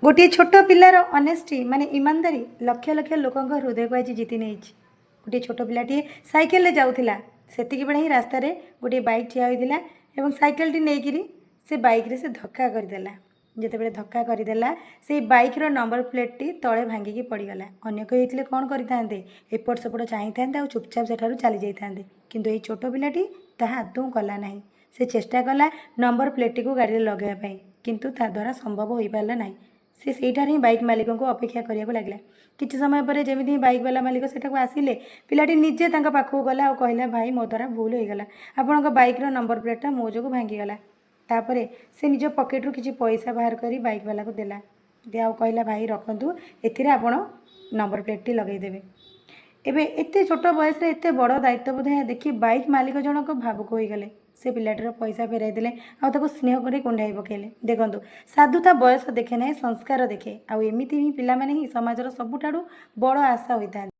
ଗୋଟିଏ ଛୋଟ ପିଲାର ଅନେଷ୍ଟି, ମାନେ ଇମାନଦାରୀ, ଲକ୍ଷ ଲକ୍ଷ ଲୋକଙ୍କ ହୃଦୟକୁ ଆଜି ଜିତି ନେଇଛି। ଗୋଟିଏ ଛୋଟ ପିଲାଟିଏ ସାଇକେଲରେ ଯାଉଥିଲା। ସେତିକି ବେଳେ ହିଁ ରାସ୍ତାରେ ଗୋଟିଏ ବାଇକ୍ ଠିଆ ହୋଇଥିଲା ଏବଂ ସାଇକେଲଟି ନେଇକିରି ସେ ବାଇକ୍ରେ ସେ ଧକ୍କା କରିଦେଲା। ଯେତେବେଳେ ଧକ୍କା କରିଦେଲା, ସେଇ ବାଇକ୍ର ନମ୍ବର ପ୍ଲେଟ୍ଟି ତଳେ ଭାଙ୍ଗିକି ପଡ଼ିଗଲା। ଅନ୍ୟ କେହି ହେଇଥିଲେ କ'ଣ କରିଥାନ୍ତେ? ଏପଟ ସେପଟ ଚାହିଁଥାନ୍ତେ ଆଉ ଚୁପଚାପ ସେଠାରୁ ଚାଲି ଯାଇଥାନ୍ତେ। କିନ୍ତୁ ଏଇ ଛୋଟ ପିଲାଟି ତାହା ଆଦୌ କଲା ନାହିଁ। ସେ ଚେଷ୍ଟା କଲା ନମ୍ବର ପ୍ଲେଟ୍ଟିକୁ ଗାଡ଼ିରେ ଲଗାଇବା ପାଇଁ, କିନ୍ତୁ ତା ଦ୍ୱାରା ସମ୍ଭବ ହୋଇପାରିଲା ନାହିଁ। ସେ ସେଇଠାରେ ହିଁ ବାଇକ୍ ମାଲିକଙ୍କୁ ଅପେକ୍ଷା କରିବାକୁ ଲାଗିଲା। କିଛି ସମୟ ପରେ ଯେମିତି ହିଁ ବାଇକ୍ ବାଲା ମାଲିକ ସେଠାକୁ ଆସିଲେ, ପିଲାଟି ନିଜେ ତାଙ୍କ ପାଖକୁ ଗଲା ଆଉ କହିଲା, "ଭାଇ, ମୋ ଦ୍ୱାରା ଭୁଲ ହୋଇଗଲା। ଆପଣଙ୍କ ବାଇକ୍ର ନମ୍ବର ପ୍ଲେଟ୍ଟା ମୋ ଯୋଗୁଁ ଭାଙ୍ଗିଗଲା।" ତାପରେ ସେ ନିଜ ପକେଟରୁ କିଛି ପଇସା ବାହାର କରି ବାଇକ୍ ବାଲାକୁ ଦେଲା ଆଉ କହିଲା, "ଭାଇ, ରଖନ୍ତୁ, ଏଥିରେ ଆପଣ ନମ୍ବର ପ୍ଲେଟ୍ଟି ଲଗାଇଦେବେ।" ଏବେ ଏତେ ଛୋଟ ବୟସରେ ଏତେ ବଡ଼ ଦାୟିତ୍ୱବୋଧ ଦେଖି ବାଇକ୍ ମାଲିକ ଜଣକ ଭାବୁକ ହୋଇଗଲେ। ସେ ପିଲାଟିର ପଇସା ଫେରାଇ ଦେଲେ ଆଉ ତାକୁ ସ୍ନେହ କରି କୁଣ୍ଢାଇ ପକାଇଲେ। ଦେଖନ୍ତୁ, ସାଧୁତା ବୟସ ଦେଖେ ନାହିଁ, ସଂସ୍କାର ଦେଖେ। ଆଉ ଏମିତି ହିଁ ପିଲାମାନେ ହିଁ ସମାଜର ସବୁଠାରୁ ବଡ଼ ଆଶା ହୋଇଥାନ୍ତି।